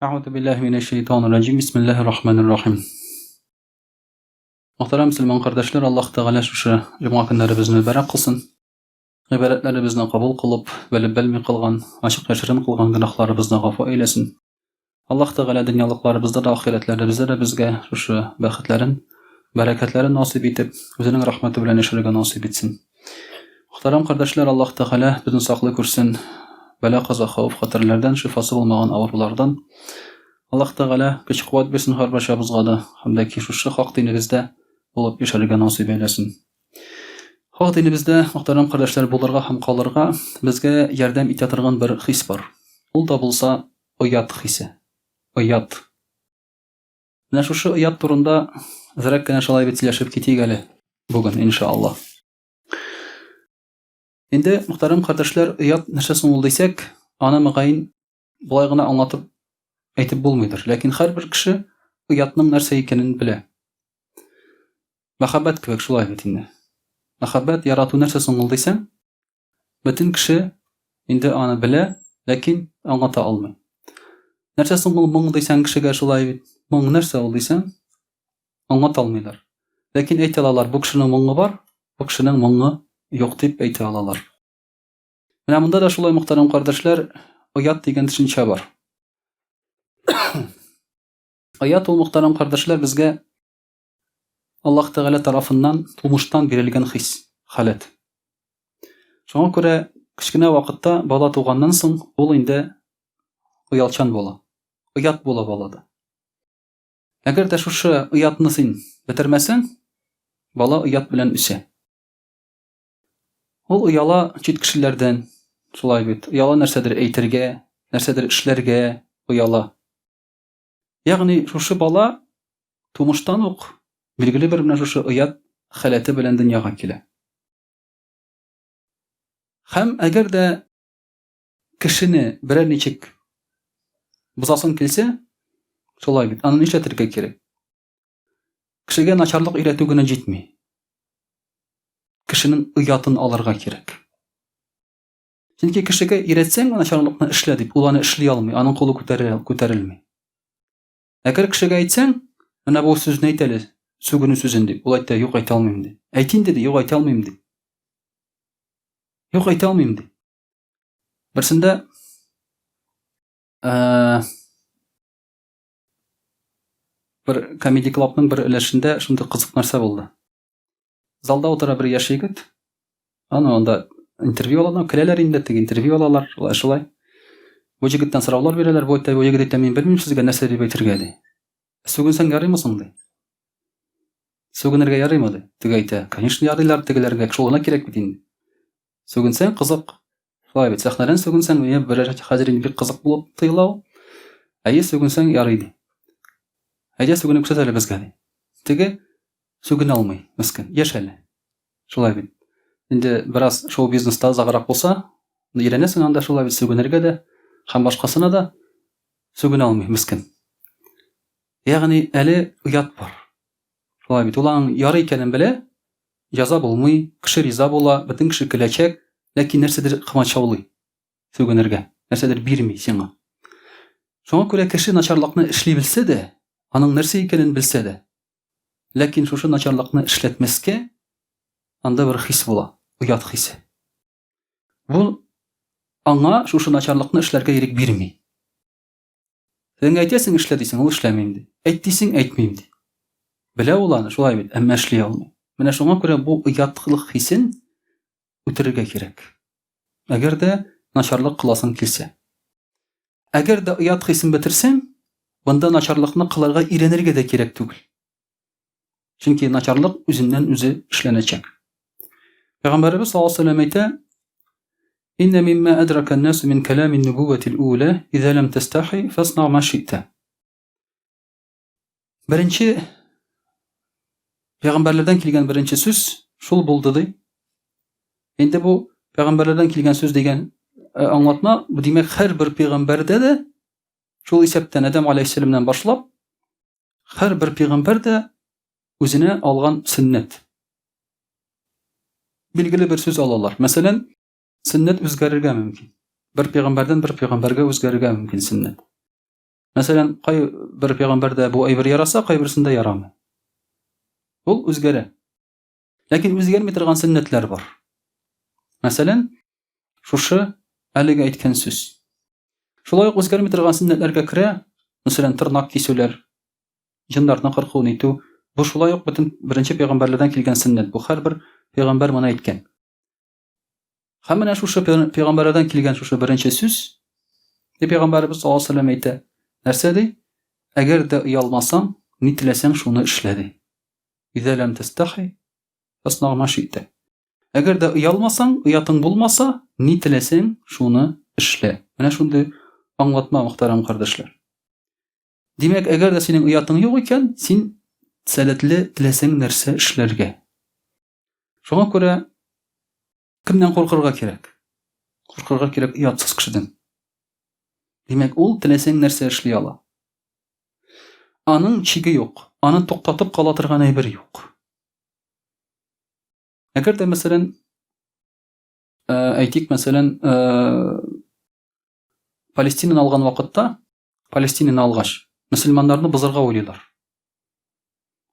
Әгъузу биллаһи минәш шәйтанир раҗим. Бисмиллаһир рахманир рахим. Мөхтәрәм мөселман кардәшләр, Аллаһ Тәгалә шушы җомга көннәребезне мөбарәк кылсын. Гыйбадәтләребезне кабул кылып, белеп белми кылган, ачык яшерен кылган гөнаһларыбызны гафу әйләсен. Аллаһ Тәгалә дөньялыкларыбызда да, ахирәтләребездә дә безгә шушы бәхетләрен, бәрәкәтләрен насыйп итеп, үзенең рәхмәте белән яшәргә насыйп итсен. Мөхтәрәм кардәшләр, Аллаһ Тәгалә безне саклый күрсен бәла-каза, хәвеф-хәтәрләрдән, шифасы булмаган авырулардан. Аллаһ Тәгалә көч-куәт бирсен һәрбарчабызга да, һәм дә ки шушы хак динебездә булып яшәргә насыйп әйләсен. Хак динебездә, мөхтәрәм кардәшләр, булырга һәм калырга безгә ярдәм итә торган бер хис бар. Ул да булса оят хисе. Оят. Менә шушы оят турында әзрәк кенә шулай бит сөйләшеп китик әле бүген, иншалла. Инде, мөхтәрәм кардәшләр, оят нәрсә соң ул дисәк, аны мөгаен болай гына аңлатып әйтеп булмыйдыр. Ләкин һәрбер кеше оятның нәрсә икәнен белә. Мәхәббәт кебек шулай бит инде. Мәхәббәт, ярату нәрсә соң ул дисәң, бөтен кеше инде аны белә, ләкин аңлата алмый. Нәрсә соң ул моң дисәң кешегә шулай бит. Моң нәрсә ул дисәң, аңлата алмыйлар. Ләкин әйтә алалар, бу кешенең моңы бар, бу кешенең моңы юк дип әйтә алалар. Менә монда да шулай, мөхтәрәм кардәшләр, оят дигән төшенчә бар. Оят ул, мөхтәрәм кардәшләр, безгә Аллаһ Тәгалә тарафыннан тумыштан бирелгән хис, халәт. Шуңа күрә кечкенә вакытта бала туганнан соң ул инде оялчан була. Оят була балада. Әгәр дә шушы оятны син бетермәсәң, бала оят белән үсә. Ул ояла чит кешеләрдән, шулай бит. Ояла нәрсәдер әйтергә, нәрсәдер эшләргә ояла. Ягъни шушы бала тумыштан ук билгеле бер менә шушы оят халәте белән дөньяга килә. Һәм әгәр дә кешене берәр ничек бозасың килсә, шулай бит, аны нишләтергә кирәк? Кешегә начарлык өйрәтү генә җитми. Кешенең оятын алырга кирәк. Чөнки кешегә өйрәтсәң, начарлыкны эшлә дип, ул аны эшли алмый, аның кулы күтәрелми. Әгәр кешегә әйтсәң, менә бу сүзне әйт әле, сүгенү сүзен дип, ул әйтә, юк, әйтә алмыйм ди. Әйт инде ди, юк, әйтә алмыйм ди. Юк, әйтә алмыйм ди. Берсендә э, бер Comedy Clubның бер өлешендә шундый кызык нәрсә булды. Залда утыра бер яшь егет. Аны анда интервью алалар, керәләр инде, теге интервью алалар, шулай шулай. Бу егеттән сораулар бирәләр, бу әйтә, бу егет әйтә, мин белмим сезгә нәрсә дип әйтергә ди. Сүгенсәң ярыймы соң ди. Сүгенергә ярыймы ди. Теге әйтә, конечно ярыйлар тегеләргә, шул гына кирәк бит инде. Сүгенсәң кызык. Шулай бит, сәхнәдән сүгенсәң, миңа берәр хәзер инде бик кызык булып тоела ул. Әйе, сүгенсәң ярый ди. Әйдә сүгенеп күрсәт әле безгә ди. Теге сүгенә алмый, мескен, яшь әле. Шулай бит. Инде бераз шоу-бизнеста озаграк булса, өйрәнәсең анда шулай бит сүгенергә дә һәм башкасына да сүгенә алмый, мескен. Ягъни әле оят бар. Шулай бит, ул аның ярый икәнен белә, җәза булмый, кеше риза була, бөтен кеше көләчәк, ләкин нәрсәдер комачаулый сүгенергә, нәрсәдер бирми сиңа. Шуңа күрә кеше начарлыкны эшли белсә дә, аның нәрсә икәнен белсә дә, ләкин шушы начарлыкны эшләтмәскә анда бер хис була, оят хисе. Бу аңа шушы начарлыкны эшләргә ирек бирми. Син әйтәсең, эшлә дисең, ул эшләмим ди. Әйт дисең, әйтмим ди. Белә ул аны, шулай бит, әмма эшли алмый. Менә шуңа күрә бу оятлык хисен үтерергә кирәк. Әгәр дә начарлык кыласың килсә. Әгәр дә оят хисен бетерсәң, монда начарлыкны кылырга өйрәнергә дә кирәк түгел. Чөнки начарлык үзеннән үзе эшләнәчәк. Пәйгамбәребез саллаллаһу алейһи ва сәлләм әйтә: "Инна мимма адрака ан-нас мин калами ан-нубуввати ал-ула, иза лам тастахи фасна ма ши'та." Беренче пәйгамбәрләрдән килгән беренче сүз шул булды ди. Инде бу пәйгамбәрләрдән килгән сүз дигән э, аңлатма, бу димәк һәрбер пәйгамбәрдә дә шул исәптән Адәм алейһиссәламнән башлап һәрбер пәйгамбәр дә үзенә алган сөннәт. Билгеле бер сүз алалар. Мәсәлән, сөннәт үзгәрергә мөмкин. Бер пәйгамбәрдән бер пәйгамбәргә үзгәрергә мөмкин сөннәт. Мәсәлән, кай бер пәйгамбәрдә бу әйбер яраса, кайберсендә ярамый. Ул үзгәрә. Ләкин үзгәрми торган сөннәтләр бар. Мәсәлән, шушы әлеге әйткән сүз. Шулай ук үзгәрми торган сөннәтләргә керә, мәсәлән, тырнак кисүләр, җыннарны кырку нитү. Бу шулай ук бөтен беренче пәйгамбәрләрдән килгән сөннәт. Бу һәрбер пәйгамбәр моны әйткән. Һәм менә шушы пәйгамбәрләрдән килгән шушы беренче сүз, дип пәйгамбәребез саллаллаһу алейһи вәсәлләм әйтә. Нәрсә ди? Әгәр дә оялмасаң, ни теләсәң, шуны эшлә ди. Изә ләм тәстәхи, фаснаг ма ши'тә. Әгәр дә оялмасаң, оятың булмаса, ни теләсәң, шуны эшлә. Менә шундый аңлатма, мөхтәрәм кардәшләр. Димәк, әгәр дә синең оятың юк икән, син сәләтле теләсәң нәрсә эшләргә. Шуңа күрә кемнән куркырга кирәк? Куркырга кирәк оятсыз кешедән. Димәк, ул теләсәң нәрсә эшли ала. Аның чиге юк, аны туктатып кала торган әйбер юк. Әгәр дә, мәсәлән, э, әйтик, мәсәлән, э, Палестинаны алган вакытта, Палестинаны алгач, мөселманнарны бозарга уйлыйлар.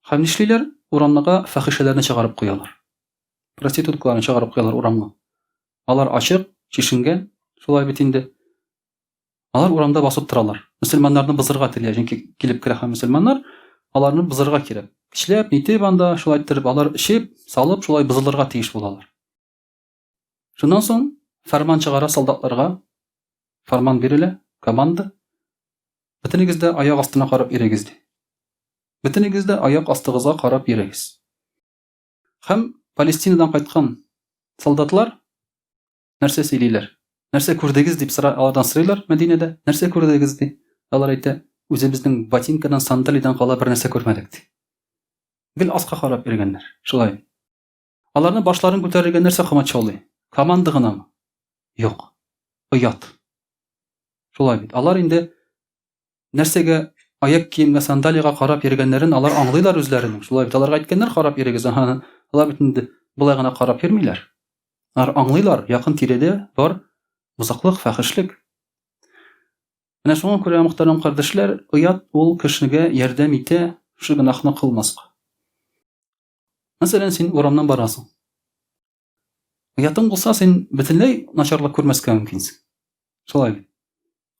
Һәм нишлиләр? Урамнарга фәхишәләрне чыгарып куялар. Проституткаларны чыгарып куялар урамга. Алар ачык, чишенгән, шулай бит инде. Алар урамда басып торалар. Мөселманнарны бозарга телиләр, чөнки килеп керә һәм мөселманнар аларны бозарга кирәк. Көчләп, нитеп анда, шулай иттереп, алар эчеп, салып, шулай бозылырга тиеш булалар. Шуннан соң фәрман чыгара солдатларга, фәрман бирелә, команда. Бөтенегез дә аяк астына карап йөрегез ди. Бөтенегез дә аяк астыгызга карап йөрегез. Һәм Палестинадан кайткан солдатлар нәрсә сөйлиләр? Нәрсә күрдегез дип сора, алардан сорыйлар Мәдинәдә. Нәрсә күрдегез ди. Алар әйтә, үзебезнең ботинкадан, сандалидан кала бер нәрсә күрмәдек ди. Гел аска карап йөргәннәр. Шулай. Аларны башларын күтәрергә нәрсә комачаулый? Команда гынамы? Юк. Оят. Шулай бит. Алар инде нәрсәгә аяк киемгә, сандалиягә карап йөргәннәрен алар аңлыйлар үзләренең. Шулай бит. Аларга әйткәннәр карап йөрегез. Ага. Алар бит инде болай гына карап йөрмиләр. Алар аңлыйлар, якын тирәдә бар бозаклык, фәхешлек. Менә шуңа күрә, мөхтәрәм кардәшләр, оят ул кешегә ярдәм итә шушы гөнаһны кылмаска. Мәсәлән, син урамнан барасың. Оятың булса, син бөтенләй начарлык күрмәскә мөмкинсең. Шулай бит.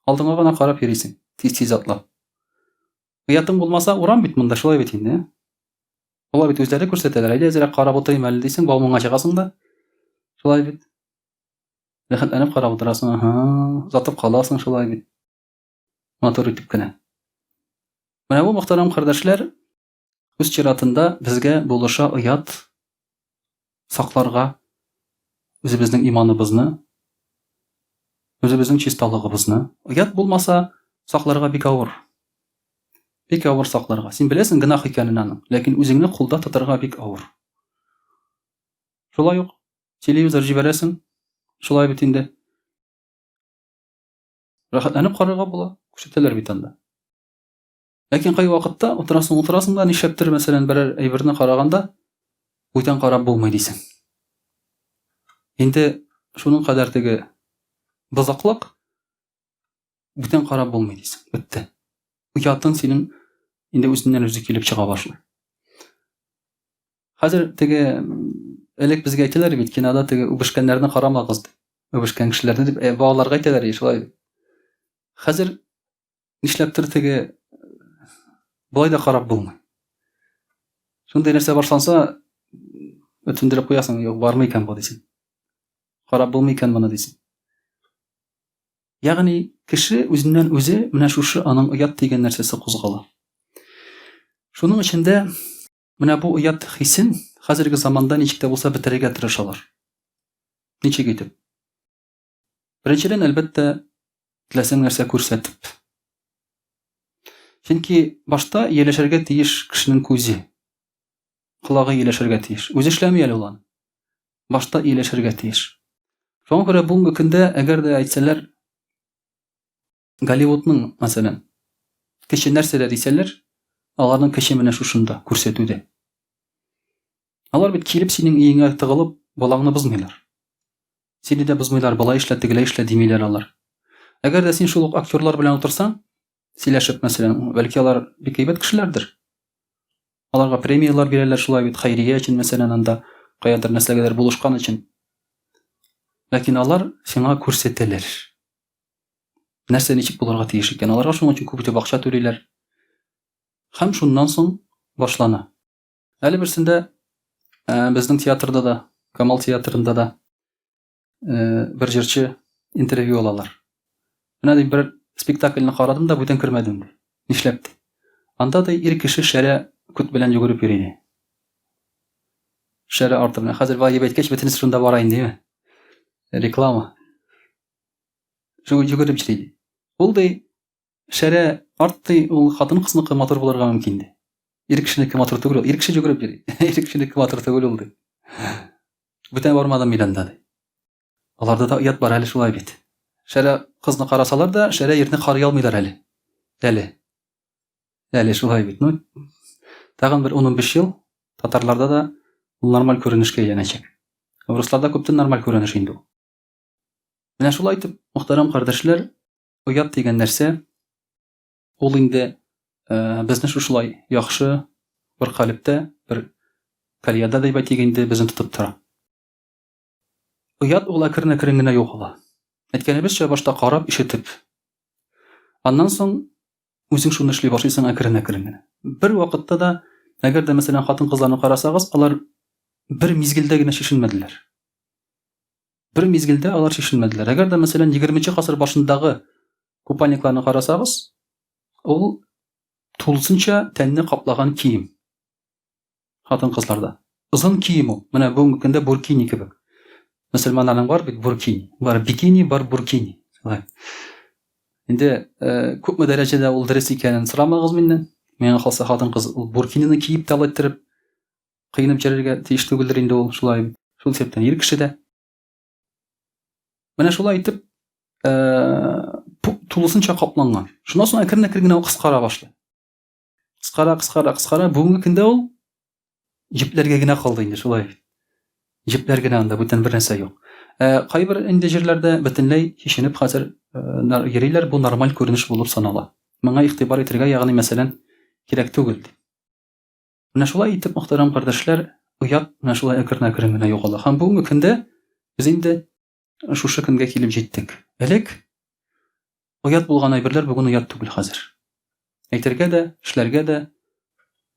Алдыңа гына карап йөрисең, тиз-тиз атлап. Оятың булмаса, урам бит монда, шулай бит инде. Алар бит үзләре күрсәтәләр. Әйдә, әзрәк карап утырыйм әле дисең, Бауманга чыгасың да. Шулай бит. Рәхәтләнеп карап утырасың, аһа, озатып каласың шулай бит. Матур итеп кенә. Менә бу мөхтәрәм кардәшләр, Үз чиратында безгә булыша оят сакларга, үзебезнең иманыбызны, үзебезнең чисталыгыбызны. Оят булмаса, сакларга бик авыр. Бик авыр сакларга. Син беләсең гөнаһ икәнен аның, ләкин үзеңне кулда тотарга бик авыр. Шулай ук телевизор җибәрәсең, шулай бит инде. Рәхәтләнеп карарга була, күрсәтәләр бит анда. Ләкин кай вакытта утырасың, утырасың да, нишләптер, мәсәлән, берәр әйберне караганда, бүтән карап булмый дисең. Инде шуның кадәр теге бозаклык, бүтән карап булмый дисең. Бетте. Оятың синең инде үзеннән үзе килеп чыга башлый. Хәзер теге элек безгә әйтәләр бит, кинода теге үбешкәннәрне карамагыз дип. Үбешкән кешеләрне дип, балаларга әйтәләр, шулай. Хәзер Нишләптер теге болай да карап булмый. Шундый нәрсә башланса, сүндереп куясың, юк, бармы икән бу дисең. Карап булмый икән моны дисең. Ягъни кеше үзеннән үзе менә шушы аның оят дигән нәрсәсе кузгала. Шуның өчен дә менә бу оят хисен хәзерге заманда ничек тә булса бетерергә тырышалар. Ничек итеп? Беренчедән, әлбәттә, теләсәң нәрсә күрсәтеп. Чөнки башта ияләшергә тиеш кешенең күзе. Колагы ияләшергә тиеш. Үзе эшләми әле ул аны. Башта ияләшергә тиеш. Шуңа күрә бүгенге көндә, әгәр дә әйтсәләр, Голливудның, мәсәлән, кече нәрсәдә дисәләр, аларның кече менә шушында, күрсәтүдә. Алар бит килеп синең өеңә тыгылып, балаңны бозмыйлар. Сине дә бозмыйлар, болай эшлә, тегеләй эшлә димиләр алар. Әгәр дә син шул ук актерлар белән утырсаң, Сөйләшеп, мәсәлән, бәлки алар бик әйбәт кешеләрдер. Аларга премияләр бирәләр шулай бит, хәйрия өчен, мәсәлән, анда каядыр нәрсәгәдер булышкан өчен. Ләкин алар сиңа күрсәтәләр. Нәрсә ничек булырга тиеш икән. Аларга шуның өчен күп итеп акча түлиләр. Һәм шуннан соң башлана. Әле берсендә э, безнең театрда да, Камал театрында да э, бер җырчы интервью алалар. Менә ди бер спектакльне карадым да бүтән кермәдем ди. Нишләп ди? Анда ди ир кеше шәрә күт белән йөгереп йөри ди. Шәрә арты белән. Хәзер болай дип әйткәч, бөтенесе шунда бара инде, димме? Реклама. Шул йөгереп йөри ди. Ул ди шәрә арт ди, ул хатын-кызныкы матур булырга мөмкин ди. Ир кешенеке матур түгел ул. Ир кеше йөгереп йөри. Ир кешенеке матур түгел ул ди. Бүтән бармадым мин анда ди. Аларда да оят бар әле шулай бит. Шәрә кызны карасалар да, шәрә ирне карый алмыйлар әле. Әле. Әле шулай бит. Ну, тагын бер 10-15 ел татарларда да ул нормаль күренешкә әйләнәчәк. Русларда күптән нормаль күренеш инде ул. Менә шулай итеп, мөхтәрәм кардәшләр, оят дигән нәрсә ул инде э, безне шушылай яхшы бер калептә, бер колеяда дип әйтик инде, безне тотып тора. Оят ул әкрен-әкрен генә югала. Әйткәнебезчә, башта карап, ишетеп. Аннан соң үзең шуны эшли башлыйсың әкрен-әкрен генә. Бер вакытта да, әгәр дә, мәсәлән, хатын-кызларны карасагыз, алар бер мизгелдә генә чишенмәделәр. Бер мизгелдә алар чишенмәделәр. Әгәр дә, мәсәлән, 20 гасыр башындагы купальникларны карасагыз, ул тулысынча тәнне каплаган кием. Хатын-кызларда. Озын кием ул. Менә бүгенге көндә буркини кебек. Мөселманнарның бар бит буркини. Бар бикини, бар буркини. Шулай. Инде э, күпме дәрәҗәдә ул дөрес икәнен сорамагыз миннән. Миңа калса хатын-кыз ул буркинины киеп тә алай иттереп кыенып йөрергә тиеш түгелдер инде ул шулай. Шул сәбәптән ир кеше дә. Менә шулай итеп, э, тулысынча капланган. Шуннан соң әкрен-әкрен генә ул кыскара башлый. Кыскара, кыскара, кыскара. Бүгенге көндә ул җепләргә генә калды инде шулай. Җепләр генә анда, бүтән бер нәрсә юк. Ә кайбер инде җирләрдә бөтенләй чишенеп хәзер э, йөриләр, бу нормаль күренеш булып санала. Моңа игътибар итәргә, ягъни мәсәлән, кирәк түгел. Менә шулай итеп, мөхтәрәм кардәшләр, оят менә шулай әкрен-әкрен генә югала. Һәм бүгенге көндә без инде шушы көнгә килеп җиттек. Элек оят булган әйберләр бүген оят түгел хәзер. Әйтергә дә, эшләргә дә,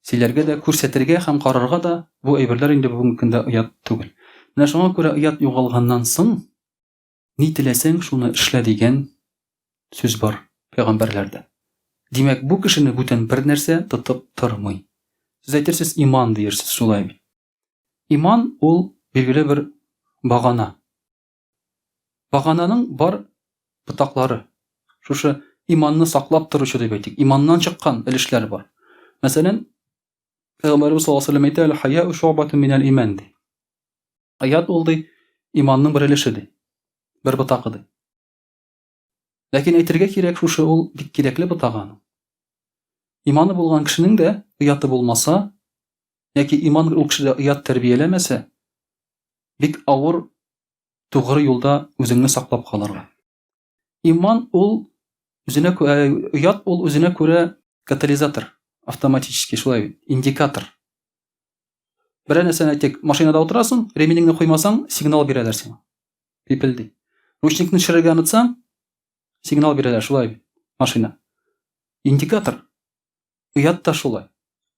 сөйләргә дә, күрсәтергә һәм карарга да бу әйберләр инде бүгенге көндә оят түгел. Менә шуңа күрә оят югалганнан соң Ни теләсәң, шуны эшлә дигән сүз бар пәйгамбәрләрдә. Димәк, бу кешене бүтән бер нәрсә тотып тормый. Сез әйтерсез, иман диерсез, шулай бит. Иман ул билгеле бер багана. Багананың бар ботаклары. Шушы иманны саклап торучы дип әйтик. Иманнан чыккан өлешләр бар. Мәсәлән, Пәйгамбәребез саллаллаһу алейһи ва сәлләм әйтә, "Әл-хаяу шуъбатун минәл иман" ди. Оят ул ди, иманның бер өлеше ди. Бер ботагы ди. Ләкин әйтергә кирәк, шушы ул бик кирәкле ботагы аның. Иманы булган кешенең дә ояты булмаса, яки иман ул кешедә оят тәрбияләмәсә, бик авыр тугры юлда үзеңне саклап калырга. Иман ул үзенә оят ул үзенә күрә катализатор, автоматический шулай бит, индикатор. Берәр нәрсәне әйтик, машинада утырасың, ременеңне куймасаң, сигнал бирәләр сиңа. Пипелди. Ручникны төшерергә онытсаң, сигнал бирәләр, шулай бит, машина. Индикатор. Оят та шулай.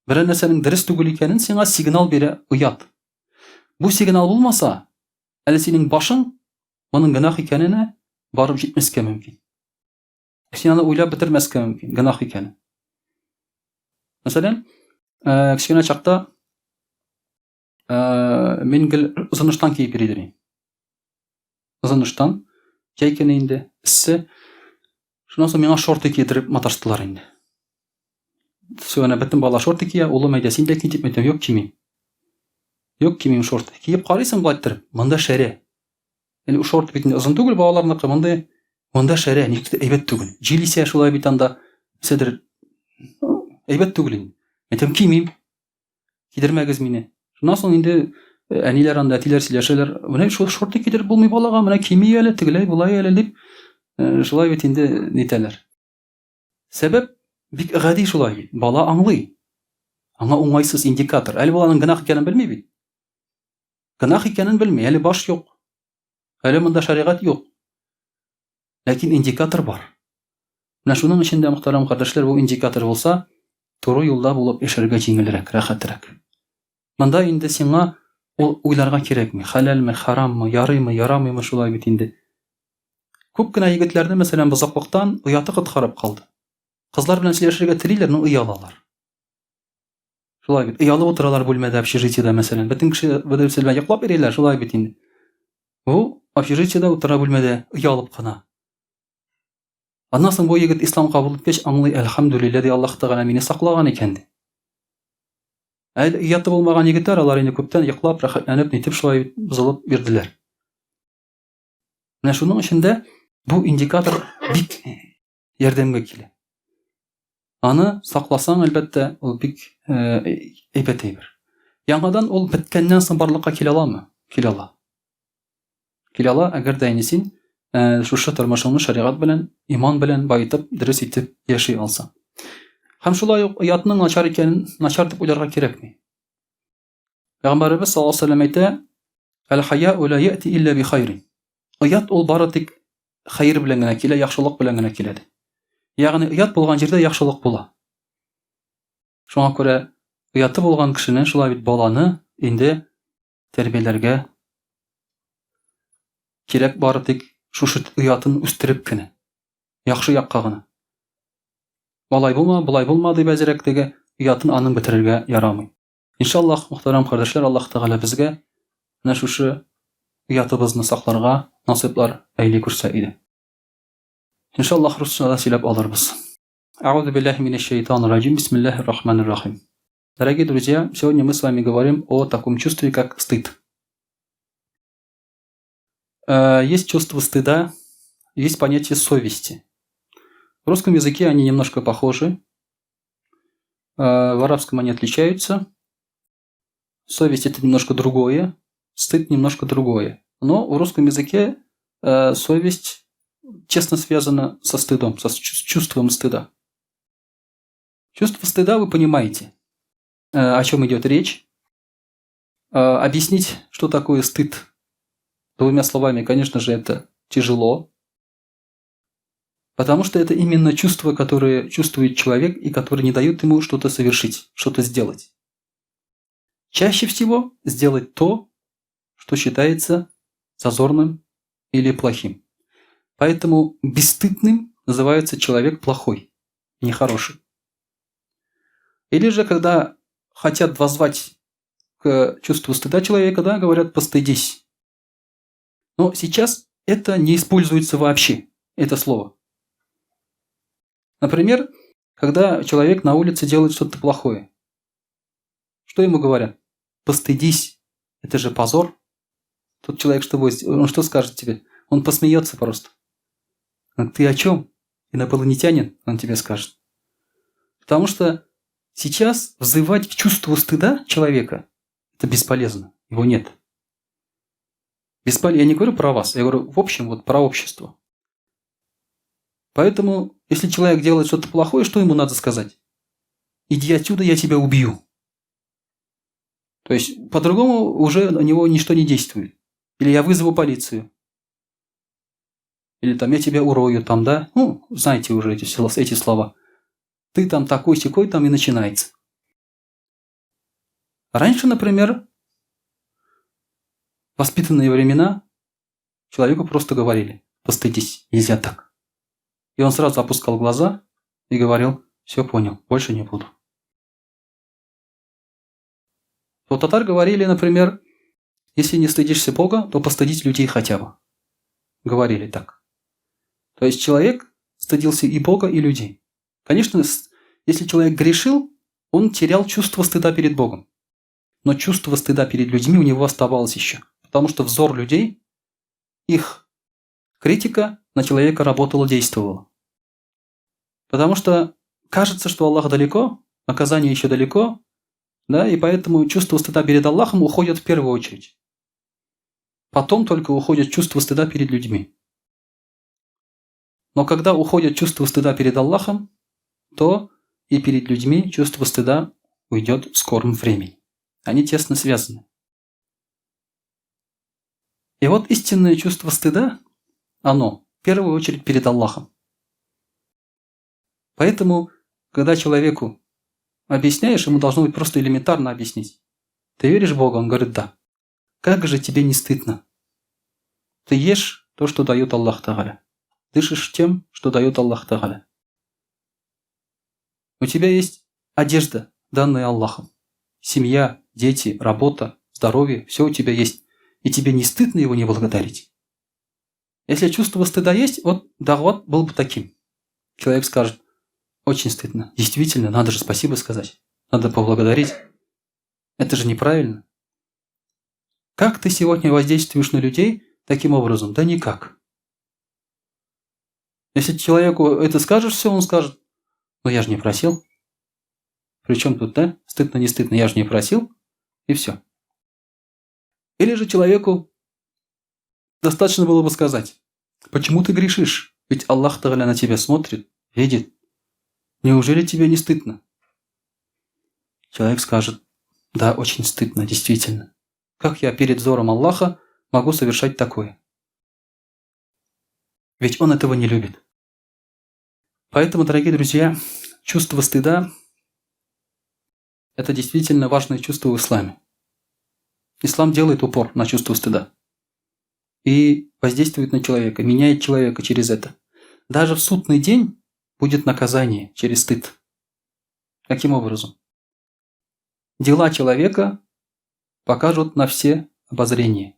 Берәр нәрсәнең дөрес түгел икәнен сиңа сигнал бирә оят. Бу сигнал булмаса, әле синең башың моның гөнаһ икәненә барып җитмәскә мөмкин. Син аны уйлап бетермәскә мөмкин, гөнаһ икәнен. Мәсәлән, э, кечкенә чакта э, мин гел озын ыштан киеп йөри идем. Озын ыштан, җәй көне инде, эссе. Шуннан соң миңа шорты кидереп маташтылар инде. Все, әнә бөтен бала шорты кия, улым әйдә, син дә ки дип әйтәм, юк кимим. Юк кимим шорты. Киеп карыйсың болай иттереп, монда шәрә. Инде шорт бит инде озын түгел балаларныкы, мондый монда шәрә, никтер әйбәт түгел. Җил исә шулай бит анда, нәрсәдер әйбәт түгел инде. Әйтәм, кимим. Кидермәгез мине. Шуннан соң инде э, әниләр анда, әтиләр сөйләшәләр. Менә шул шорты кидереп булмый балага, менә кими әле, тегеләй, болай әле дип, э, шулай бит инде нитәләр. Сәбәп бик гади шулай бит. Бала аңлый. Аңа уңайсыз индикатор. Әле баланың гөнаһ икәнен белми бит. Гөнаһ икәнен белми, әле баш юк. Әле монда шәригать юк. Ләкин индикатор бар. Менә шуның өчен дә, мөхтәрәм кардәшләр, бу индикатор булса, туры юлда булып яшәргә җиңелрәк, рәхәтрәк. Монда инде сиңа ул уйларга кирәкми. Хәләлме, хараммы, ярыймы, ярамыймы, шулай бит инде. Күп кенә егетләрне, мәсәлән, бозаклыктан ояты коткарып калды. Кызлар белән сөйләшергә телиләр, но оялалар. Шулай бит. Оялып утыралар бүлмәдә, общежитиедә, мәсәлән. Бөтен кеше бер-берсе белән йоклап йөриләр, шулай бит инде. Бу общежитиедә утыра бүлмәдә, оялып кына. Аннан соң бу егет ислам кабул иткәч, аңлый, әлхәмдүлилләһ, ди, Аллаһ Тәгалә мине саклаган икән, ди. Ә ояты булмаган егетләр, алар инде күптән йоклап, рәхәтләнеп, нитеп шулай бозылып йөрделәр. Менә шуның өчен дә бу индикатор бик ярдәмгә килә. Аны сакласаң, әлбәттә, ул бик әйбәт әйбер. Яңадан ул беткәннән соң барлыкка килә аламы? Килә ала. Килә ала, әгәр дә инде син шушы тормышыңны шәригать белән, иман белән баетып, дөрес итеп яши алсаң. Һәм шулай ук оятның начар икәнен начар дип уйларга кирәкми. Пәйгамбәребез саллаллаһу алейһи ва сәлләм әйтә, Әл-хаяу ла яти илля би хайрин. Оят ул бары тик хәер белән генә килә, яхшылык белән генә килә ди. Ягъни оят булган җирдә яхшылык була. Шуңа күрә ояты булган кешене, шулай бит баланы инде тәрбияләргә кирәк бары тик шушы оятын үстереп кенә. Яхшы якка гына. Алай булма, болай булма дип әзрәк теге оятын аның бетерергә ярамый. Иншаллаһ, мөхтәрәм кардәшләр, Аллаһ Тәгалә безгә менә шушы оятыбызны сакларга насыйплар әйли күрсә иде. Иншаллаһ, русча да сөйләп алырбыз. Аузу биллахи минәш шайтанир раҗим. Бисмиллахир рахманир рахим. Дорогие друзья, сегодня мы с вами говорим о таком чувстве, как стыд. Есть чувство стыда, есть понятие совести. В русском языке они немножко похожи. В арабском они отличаются. Совесть – это немножко другое, стыд – немножко другое. Но в русском языке совесть тесно связана со стыдом, со чувством стыда. Чувство стыда вы понимаете, о чем идет речь. Объяснить, что такое стыд, двумя словами, конечно же, это тяжело. Потому что это именно чувство, которое чувствует человек и которое не дает ему что-то совершить, что-то сделать. Чаще всего сделать то, что считается зазорным или плохим. Поэтому бесстыдным называется человек плохой, нехороший. Или же, когда хотят воззвать к чувству стыда человека, да, говорят «постыдись». Но сейчас это не используется вообще, это слово. Например, когда человек на улице делает что-то плохое, что ему говорят? Постыдись, это же позор. Тот человек что будет? Он что скажет тебе? Он посмеется просто. Ты о чем? Инопланетянин, он тебе скажет. Потому что сейчас взывать к чувству стыда человека – это бесполезно, его нет. Я не говорю про вас, я говорю в общем вот про общество. Поэтому, если человек делает что-то плохое, что ему надо сказать? Иди отсюда, я тебя убью. То есть, по-другому уже на него ничто не действует. Или я вызову полицию. Или там я тебя урою, там, да? Ну, знаете уже эти слова. Ты там такой-сякой, там и начинается. Раньше, например, воспитанные времена человеку просто говорили: постыдись, нельзя так. И он сразу опускал глаза и говорил: все понял, больше не буду. У татар говорили, например, если не стыдишься Бога, то постыдись людей хотя бы. Говорили так. То есть человек стыдился и Бога, и людей. Конечно, если человек грешил, он терял чувство стыда перед Богом. Но чувство стыда перед людьми у него оставалось еще. Потому что взор людей, их критика на человека работала, действовала. Потому что кажется, что Аллах далеко, наказание еще далеко, да, и поэтому чувство стыда перед Аллахом уходит в первую очередь. Потом только уходит чувство стыда перед людьми. Но когда уходит чувство стыда перед Аллахом, то и перед людьми чувство стыда уйдет в скором времени. Они тесно связаны. И вот истинное чувство стыда, оно в первую очередь перед Аллахом. Поэтому, когда человеку объясняешь, ему должно быть просто элементарно объяснить. Ты веришь в Бога? Он говорит, да. Как же тебе не стыдно? Ты ешь то, что дает Аллах Тагаля. Дышишь тем, что дает Аллах Тагаля. У тебя есть одежда, данная Аллахом. Семья, дети, работа, здоровье, все у тебя есть. И тебе не стыдно его не благодарить. Если чувство стыда есть, вот дағват был бы таким. Человек скажет, очень стыдно. Действительно, надо же спасибо сказать. Надо поблагодарить. Это же неправильно. Как ты сегодня воздействуешь на людей таким образом? Да никак. Если человеку это скажешь, все, он скажет, ну я же не просил. Причем тут, да? Стыдно, не стыдно, я же не просил. И все. Или же человеку достаточно было бы сказать, почему ты грешишь? Ведь Аллах Тагаля на тебя смотрит, видит. Неужели тебе не стыдно? Человек скажет, да, очень стыдно, действительно. Как я перед взором Аллаха могу совершать такое? Ведь он этого не любит. Поэтому, дорогие друзья, чувство стыда – это действительно важное чувство в исламе. Ислам делает упор на чувство стыда и воздействует на человека, меняет человека через это. Даже в судный день будет наказание через стыд. Каким образом? Дела человека покажут на все обозрения.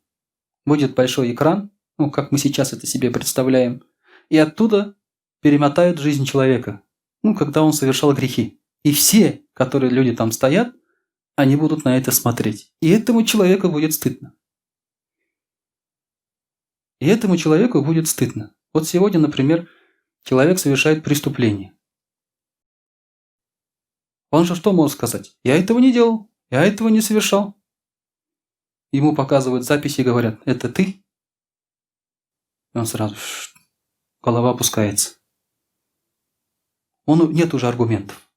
Будет большой экран, ну, как мы сейчас это себе представляем, и оттуда перемотают жизнь человека, ну, когда он совершал грехи. И все, которые люди там стоят, они будут на это смотреть. И этому человеку будет стыдно. И этому человеку будет стыдно. Вот сегодня, например, человек совершает преступление. Он же что может сказать? Я этого не делал, я этого не совершал. Ему показывают записи и говорят, это ты? И он сразу, голова опускается. Он, нет уже аргументов.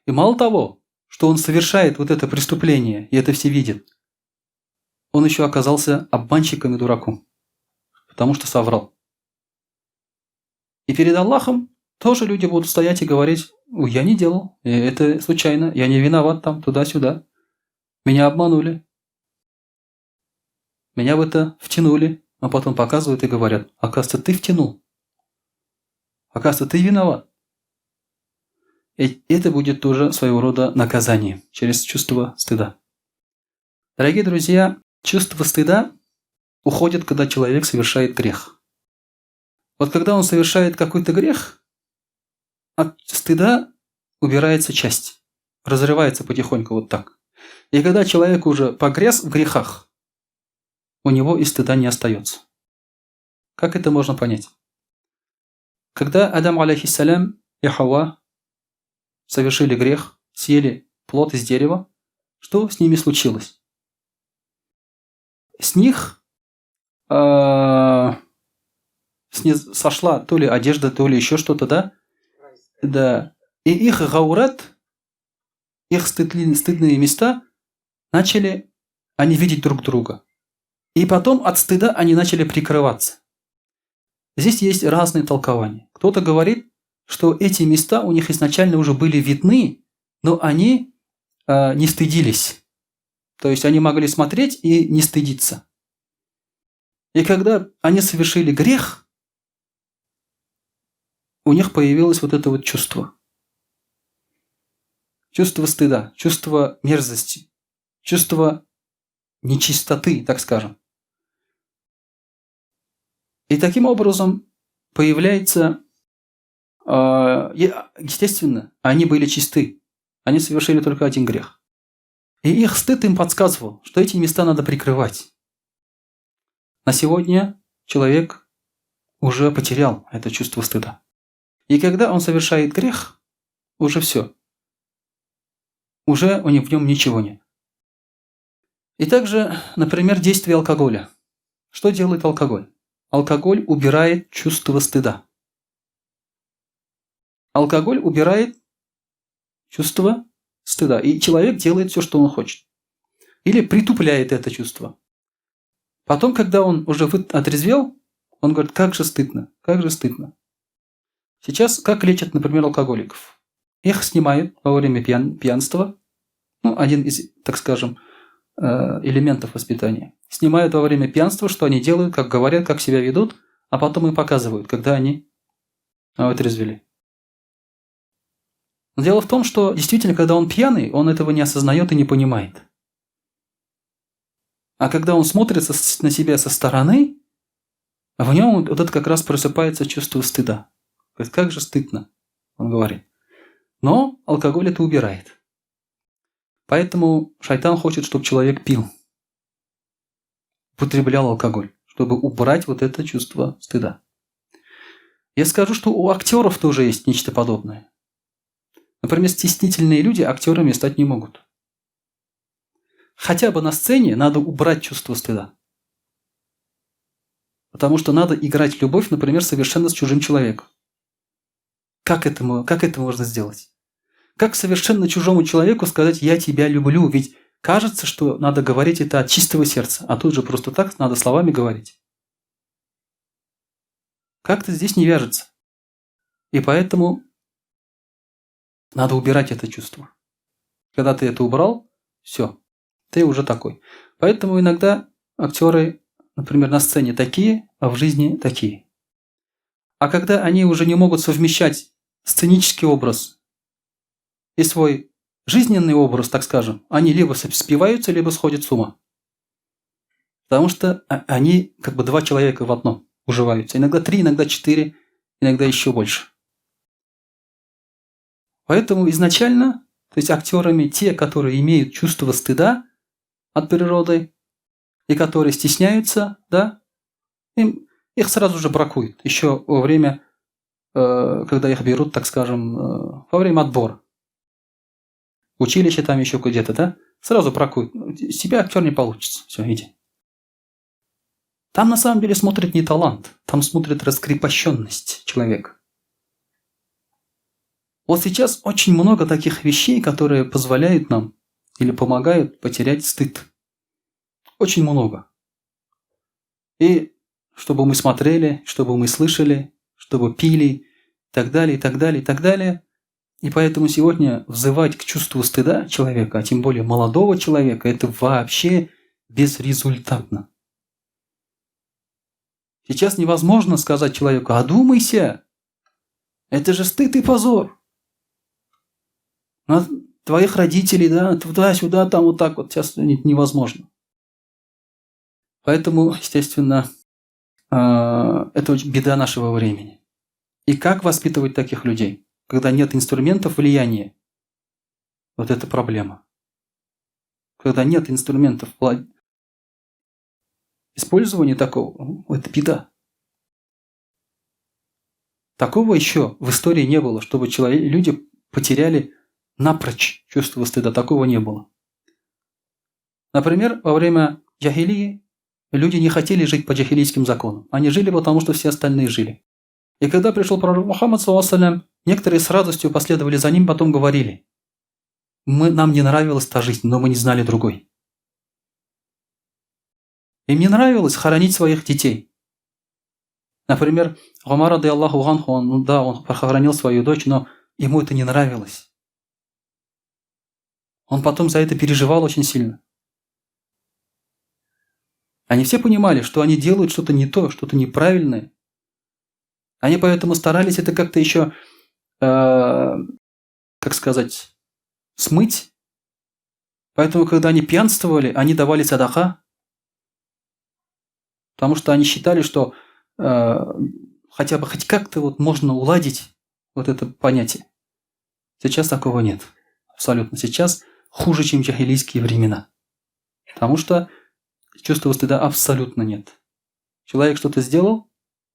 И мало того, что он совершает вот это преступление, и это все видят, он еще оказался обманщиком и дураком, потому что соврал. И перед Аллахом тоже люди будут стоять и говорить, я не делал, это случайно, я не виноват там, туда-сюда. Меня обманули. Меня в это втянули, а потом показывают и говорят, оказывается, ты втянул. Оказывается, ты виноват. И это будет тоже своего рода наказание через чувство стыда. Дорогие друзья, чувство стыда уходит, когда человек совершает грех. Вот когда он совершает какой-то грех, от стыда убирается часть, разрывается потихоньку вот так. И когда человек уже погряз в грехах, у него и стыда не остается. Как это можно понять? Когда Адам, алейхиссалям, и Хава совершили грех, съели плод из дерева, что с ними случилось? С них сошла то ли одежда, то ли еще что-то, да? Да. И их гаурат, их стыдные места начали они видеть друг друга. И потом от стыда они начали прикрываться. Здесь есть разные толкования. Кто-то говорит, что эти места у них изначально уже были видны, но они не стыдились. То есть они могли смотреть и не стыдиться. И когда они совершили грех, у них появилось вот это вот чувство. Чувство стыда, чувство мерзости, чувство нечистоты, так скажем. И таким образом появляется, естественно, они были чисты, они совершили только один грех. И их стыд им подсказывал, что эти места надо прикрывать. На сегодня человек уже потерял это чувство стыда. И когда он совершает грех, уже все. Уже у него в нем ничего нет. И также, например, действие алкоголя. Что делает алкоголь? Алкоголь убирает чувство стыда. Алкоголь убирает чувство стыда. И человек делает все, что он хочет. Или притупляет это чувство. Потом, когда он уже отрезвел, он говорит: как же стыдно, как же стыдно. Сейчас как лечат, например, алкоголиков? Их снимают во время пьянства. Ну, один из, так скажем, элементов воспитания. Снимают во время пьянства, что они делают, как говорят, как себя ведут, а потом им показывают, когда они отрезвели. Но дело в том, что действительно, когда он пьяный, он этого не осознает и не понимает. А когда он смотрит на себя со стороны, в нем вот это как раз просыпается чувство стыда. Говорит: как же стыдно, он говорит. Но алкоголь это убирает. Поэтому шайтан хочет, чтобы человек пил, употреблял алкоголь, чтобы убрать вот это чувство стыда. Я скажу, что у актеров тоже есть нечто подобное. Например, стеснительные люди актерами стать не могут. Хотя бы на сцене надо убрать чувство стыда. Потому что надо играть любовь, например, совершенно с чужим человеком. Как это можно сделать? Как совершенно чужому человеку сказать: «Я тебя люблю»? Ведь кажется, что надо говорить это от чистого сердца, а тут же просто так надо словами говорить. Как-то здесь не вяжется. И поэтому надо убирать это чувство. Когда ты это убрал, все, ты уже такой. Поэтому иногда актеры, например, на сцене такие, а в жизни такие. А когда они уже не могут совмещать сценический образ и свой жизненный образ, так скажем, они либо спиваются, либо сходят с ума. Потому что они как бы два человека в одном уживаются. Иногда три, иногда четыре, иногда еще больше. Поэтому изначально, то есть актерами те, которые имеют чувство стыда от природы и которые стесняются, да, их сразу же бракуют. Еще во время, когда их берут, так скажем, во время отбора. Училище там еще где-то, да, сразу бракуют. Из тебя актер не получится. Все, иди. Там на самом деле смотрит не талант, там смотрит раскрепощенность человека. Вот сейчас очень много таких вещей, которые позволяют нам или помогают потерять стыд. Очень много. И чтобы мы смотрели, чтобы мы слышали, чтобы пили, и так далее, и так далее, и так далее. И поэтому сегодня взывать к чувству стыда человека, а тем более молодого человека, это вообще безрезультатно. Сейчас невозможно сказать человеку: «Одумайся, это же стыд и позор. На твоих родителей, да, туда-сюда, там вот так вот», сейчас невозможно. Поэтому, естественно, это очень беда нашего времени. И как воспитывать таких людей, когда нет инструментов влияния? Вот это проблема. Когда нет инструментов использования такого, это беда. Такого еще в истории не было, чтобы люди потеряли напрочь чувство стыда. Такого не было. Например, во время джахилии люди не хотели жить по джахилийским законам. Они жили, потому что все остальные жили. И когда пришел пророк Мухаммад, некоторые с радостью последовали за ним, потом говорили: Нам не нравилась та жизнь, но мы не знали другой». Им не нравилось хоронить своих детей. Например, Умар, رضي الله عنه, он, ну да, он похоронил свою дочь, но ему это не нравилось. Он потом за это переживал очень сильно. Они все понимали, что они делают что-то не то, что-то неправильное. Они поэтому старались это как-то еще, как сказать, смыть. Поэтому, когда они пьянствовали, они давали садака, потому что они считали, что хотя бы хоть как-то вот можно уладить вот это понятие. Сейчас такого нет. Абсолютно. Сейчас хуже, чем джахилийские времена. Потому что чувства стыда абсолютно нет. Человек что-то сделал,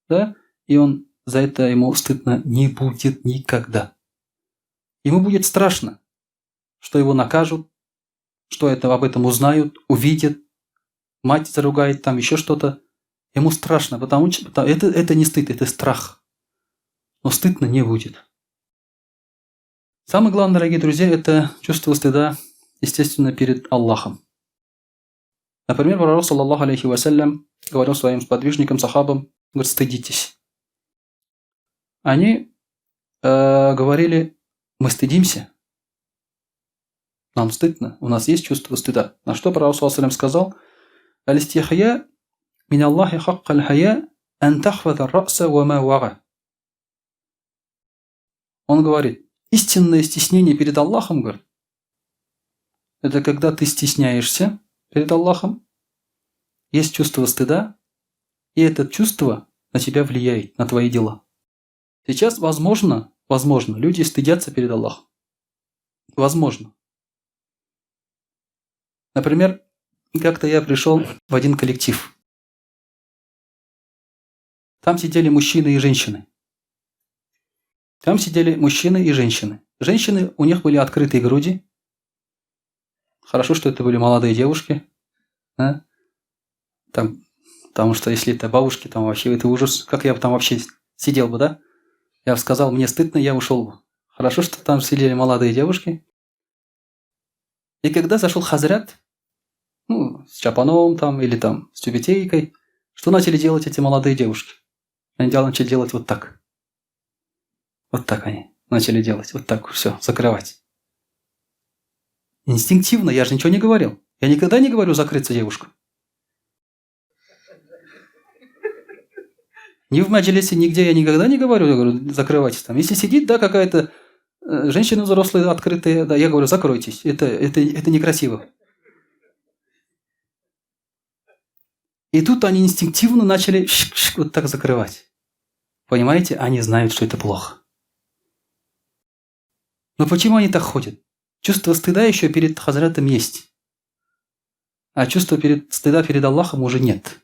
да, и он за это, ему стыдно не будет никогда. Ему будет страшно, что его накажут, что об этом узнают, увидят, мать заругает, там еще что-то. Ему страшно, потому что это не стыд, это страх. Но стыдно не будет. Самое главное, дорогие друзья, это чувство стыда, естественно, перед Аллахом. Например, пророк, саллаллаху алейхи вассалям, говорил своим сподвижникам, сахабам, говорит, стыдитесь. Они говорили, мы стыдимся, нам стыдно, у нас есть чувство стыда. На что пророк, саллаллаху алейхи сказал, «Аль-истихия мин Аллахи хакка аль-хая ан тахфаза раса ва ма вага». Он говорит, истинное стеснение перед Аллахом, говорит, это когда ты стесняешься перед Аллахом, есть чувство стыда, и это чувство на тебя влияет, на твои дела. Сейчас, возможно, люди стыдятся перед Аллахом. Возможно. Например, как-то я пришел в один коллектив. Там сидели мужчины и женщины. Женщины, у них были открытые груди. Хорошо, что это были молодые девушки. Да? Там, потому что если это бабушки, там вообще это ужас. Как я бы там вообще сидел бы, да? Я бы сказал, мне стыдно, я ушел бы. Хорошо, что там сидели молодые девушки. И когда зашел хазрят, ну, с чапаном там или там с тюбетейкой, что начали делать эти молодые девушки? Они начали делать вот так. Вот так они начали делать. Вот так все, закрывать. Инстинктивно, я же ничего не говорил. Я никогда не говорю закрыться девушкам. Ни в маджлисе, нигде я никогда не говорю, я говорю, закрывайтесь там. Если сидит, да, какая-то женщина взрослая, открытая, да, я говорю, закройтесь, это некрасиво. И тут они инстинктивно начали вот так закрывать. Понимаете, они знают, что это плохо. Но почему они так ходят? Чувство стыда еще перед хазратом есть. А чувство стыда перед Аллахом уже нет.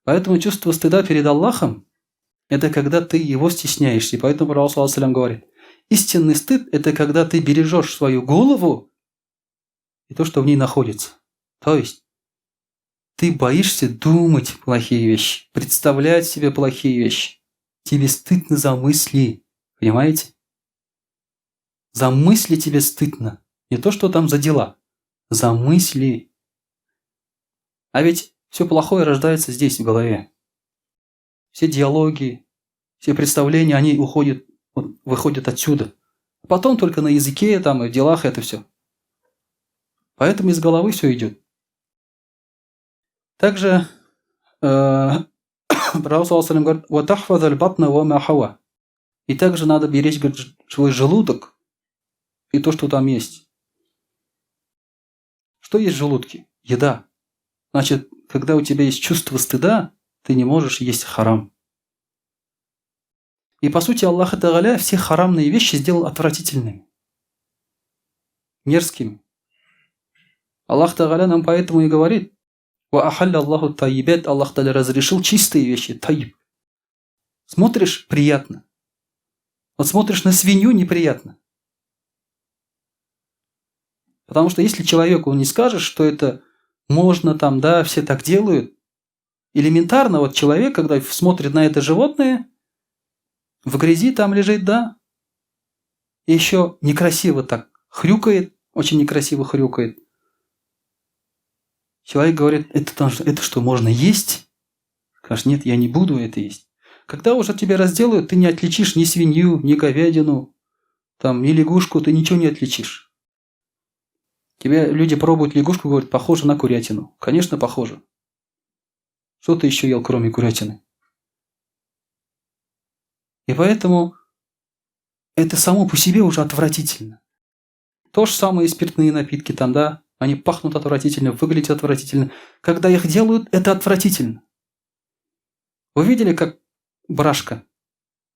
Поэтому чувство стыда перед Аллахом – это когда ты его стесняешься. И поэтому пророк, саллаллаху алейхи ва саллям, говорит, истинный стыд – это когда ты бережешь свою голову и то, что в ней находится. То есть ты боишься думать плохие вещи, представлять себе плохие вещи. Тебе стыдно за мысли, понимаете? За мысли тебе стыдно. Не то, что там за дела. За мысли. А ведь все плохое рождается здесь, в голове. Все диалоги, все представления, они уходят, вот, выходят отсюда. Потом только на языке там, и в делах это все. Поэтому из головы все идет. Также пророк, саллаллаху алейхи ва саллям, говорит, «Ва тахфаз аль-батна ва ма хава». И также надо беречь, говорит, свой желудок и то, что там есть. Что есть в желудке? Еда. Значит, когда у тебя есть чувство стыда, ты не можешь есть харам. И по сути Аллах Тааля все харамные вещи сделал отвратительными, мерзкими. Аллах Тааля нам поэтому и говорит: «Ва ахалля Аллаху тайибет», Аллах Тааля разрешил чистые вещи, тайиб. Смотришь – приятно. Вот смотришь на свинью – неприятно. Потому что если человеку не скажешь, что это можно там, да, все так делают, элементарно вот человек, когда смотрит на это животное, в грязи там лежит, да, и еще некрасиво так хрюкает, очень некрасиво хрюкает. Человек говорит, это что, можно есть? Скажешь, нет, я не буду это есть. Когда уже тебя разделают, ты не отличишь ни свинью, ни говядину, там, ни лягушку, ты ничего не отличишь. Тебе люди пробуют лягушку, говорят, похоже на курятину. Конечно, похоже. Что ты еще ел, кроме курятины? И поэтому это само по себе уже отвратительно. То же самое и спиртные напитки там, да, они пахнут отвратительно, выглядят отвратительно. Когда их делают, это отвратительно. Вы видели, как брашка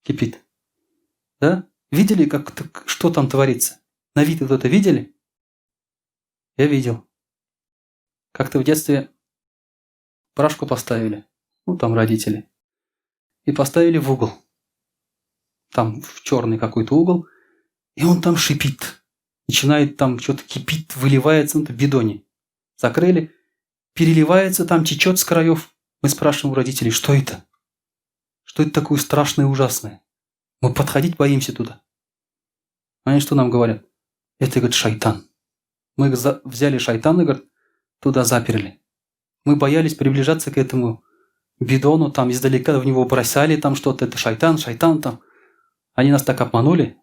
кипит? Да? Видели, как, что там творится? На вид вот это видели? Я видел. Как-то в детстве брашку поставили. Ну, там родители. И поставили в угол. Там в черный какой-то угол. И он там шипит. Начинает там что-то кипит, выливается, ну, в бидоне. Закрыли. Переливается там, течет с краев. Мы спрашиваем у родителей, что это? Что это такое страшное и ужасное? Мы подходить боимся туда. Они что нам говорят? Это, говорит, шайтан. Мы взяли шайтана, говорит, туда заперли. Мы боялись приближаться к этому бидону, там издалека в него бросали там что-то, это шайтан, шайтан там. Они нас так обманули,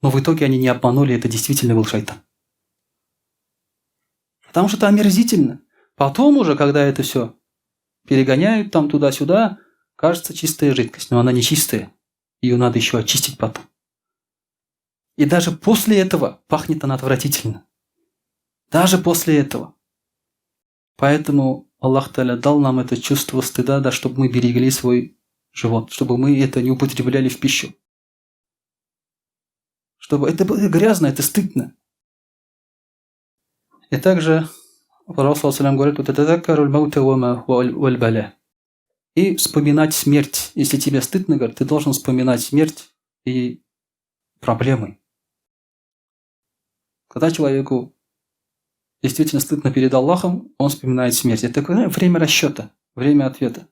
но в итоге они не обманули, это действительно был шайтан. Потому что это омерзительно. Потом уже, когда это все перегоняют там туда-сюда, кажется чистая жидкость, но она не чистая. Ее надо еще очистить потом. И даже после этого пахнет она отвратительно. Даже после этого. Поэтому Аллах Таля дал нам это чувство стыда, да, чтобы мы берегли свой живот, чтобы мы это не употребляли в пищу. Чтобы это было грязно, это стыдно. И также Пророк говорит, и вспоминать смерть. Если тебе стыдно, говорит, ты должен вспоминать смерть и проблемы. Когда человеку действительно стыдно перед Аллахом, он вспоминает смерть. Это такое время расчета, время ответа.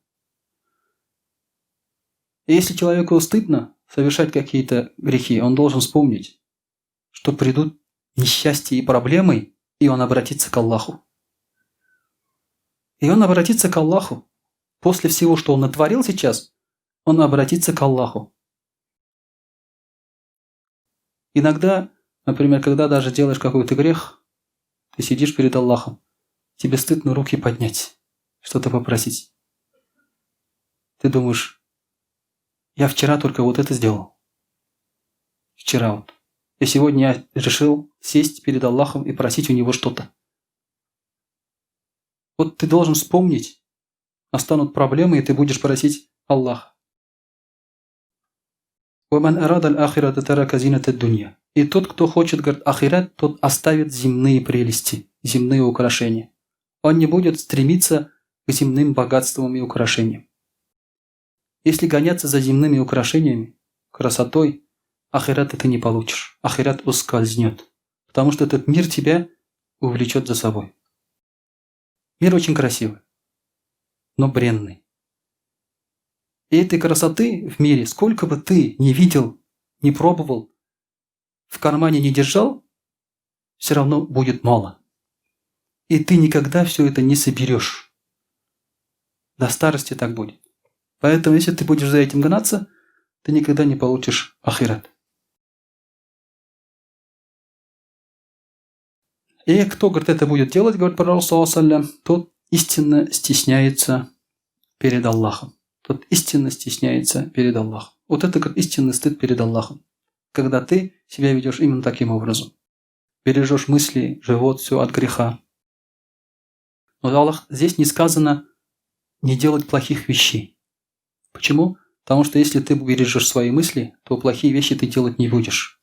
И если человеку стыдно совершать какие-то грехи, он должен вспомнить, что придут несчастья и проблемы, и он обратится к Аллаху. И он обратится к Аллаху. После всего, что он натворил сейчас, он обратится к Аллаху. Иногда, например, когда даже делаешь какой-то грех, ты сидишь перед Аллахом, тебе стыдно руки поднять, что-то попросить. Ты думаешь, я вчера только вот это сделал. Вчера вот. И сегодня я решил сесть перед Аллахом и просить у него что-то. Вот ты должен вспомнить, настанут проблемы, и ты будешь просить Аллаха. И тот, кто хочет, говорит, ахират, тот оставит земные прелести, земные украшения. Он не будет стремиться к земным богатствам и украшениям. Если гоняться за земными украшениями, красотой, ахирата ты не получишь. Ахират ускользнет, потому что этот мир тебя увлечет за собой. Мир очень красивый, но бренный. И этой красоты в мире, сколько бы ты ни видел, не пробовал, в кармане не держал, все равно будет мало. И ты никогда все это не соберешь. До старости так будет. Поэтому, если ты будешь за этим гнаться, ты никогда не получишь ахират. И кто, говорит, это будет делать, говорит пророк, тот истинно стесняется перед Аллахом. Тот истинно стесняется перед Аллахом. Вот это, говорит, истинный стыд перед Аллахом. Когда ты себя ведешь именно таким образом. Бережешь мысли, живот, все от греха. Но Аллах здесь не сказано не делать плохих вещей. Почему? Потому что если ты бережешь свои мысли, то плохие вещи ты делать не будешь.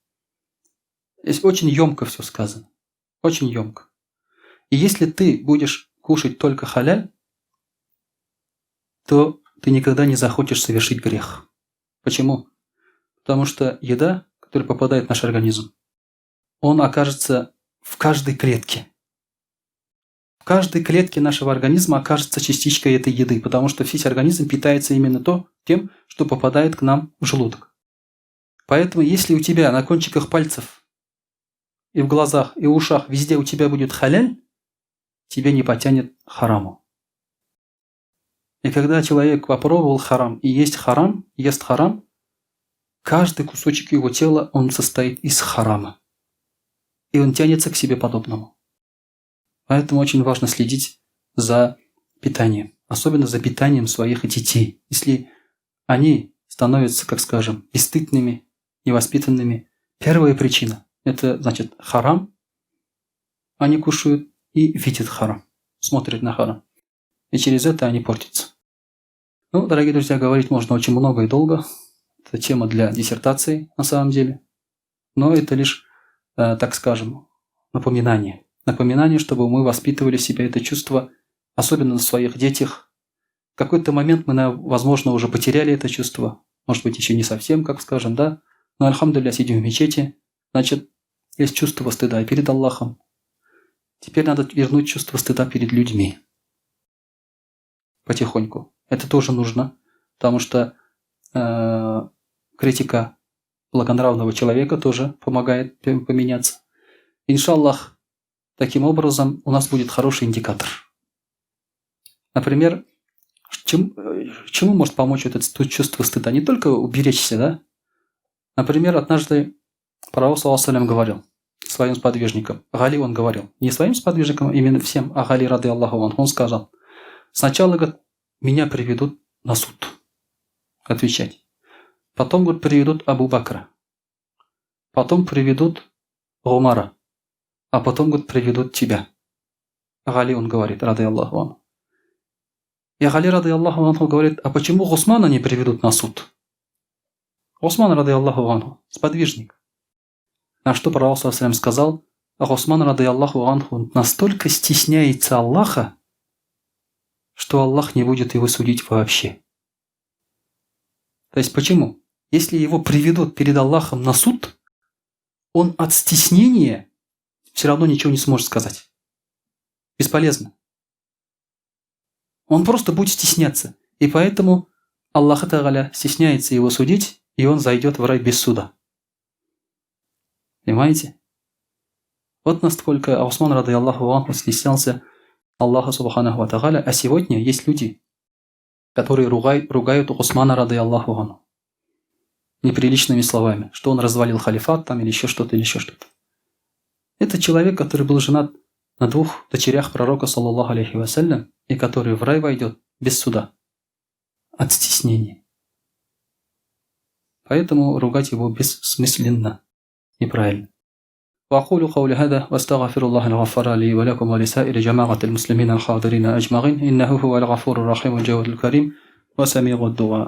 Здесь очень емко все сказано. Очень емко. И если ты будешь кушать только халяль, то ты никогда не захочешь совершить грех. Почему? Потому что еда, которая попадает в наш организм, он окажется в каждой клетке. В каждой клетке нашего организма окажется частичка этой еды, потому что весь организм питается именно тем, что попадает к нам в желудок. Поэтому если у тебя на кончиках пальцев и в глазах, и в ушах везде у тебя будет халяль, тебя не потянет хараму. И когда человек попробовал харам и ест харам, каждый кусочек его тела, он состоит из харама. И он тянется к себе подобному. Поэтому очень важно следить за питанием, особенно за питанием своих детей. Если они становятся, как скажем, бесстыдными, невоспитанными, первая причина – это значит харам, они кушают и видят харам, смотрят на харам. И через это они портятся. Ну, дорогие друзья, говорить можно очень много и долго. Это тема для диссертации на самом деле. Но это лишь, так скажем, напоминание. Напоминание, чтобы мы воспитывали в себе это чувство, особенно на своих детях. В какой-то момент мы, возможно, уже потеряли это чувство. Может быть, еще не совсем, как скажем, да? Но, альхамдулилля, сидим в мечети. Значит, есть чувство стыда перед Аллахом. Теперь надо вернуть чувство стыда перед людьми. Потихоньку. Это тоже нужно, потому что критика благонравного человека тоже помогает поменяться. Иншаллах, таким образом у нас будет хороший индикатор. Например, чем, чему может помочь это чувство стыда? Не только уберечься, да? Например, однажды Пророк, саллаллаху говорил своим сподвижникам. Гали он говорил. Не своим сподвижникам, именно всем, а Гали, рады Аллаху, он сказал: сначала, говорит, меня приведут на суд отвечать. Потом, говорит, приведут Абу Бакра. Потом приведут Умара. А потом, говорит, приведут тебя. Гали он говорит, рады Аллаху. И Гали, рады Аллаху, говорит: а почему Гусмана не приведут на суд? Гусман, рады Аллаху, сподвижник. На что Пророк сказал: Гусман, рады Аллаху анху, настолько стесняется Аллаха, что Аллах не будет его судить вообще. То есть почему? Если его приведут перед Аллахом на суд, он от стеснения все равно ничего не сможет сказать. Бесполезно. Он просто будет стесняться. И поэтому Аллах Тагаля стесняется его судить, и он зайдет в рай без суда. Понимаете? Вот насколько Усман, рады Аллаху анху, стеснялся Аллаха Субханаху Тагаля. А сегодня есть люди, которые ругают Усмана, рады Аллаху анху, неприличными словами, что он развалил халифат там или еще что-то, или еще что-то. Это человек, который был женат на двух дочерях пророка, саллаллаху алейхи вассалям, и который в рай войдет без суда, от стеснения. Поэтому ругать его бессмысленно, неправильно. وأقول قولي هذا واستغفر الله الغفار لي ولكم ولسائر جماعة المسلمين الحاضرين أجمعين إنه هو الغفور الرحيم الجواد الكريم وسميع الدعاء.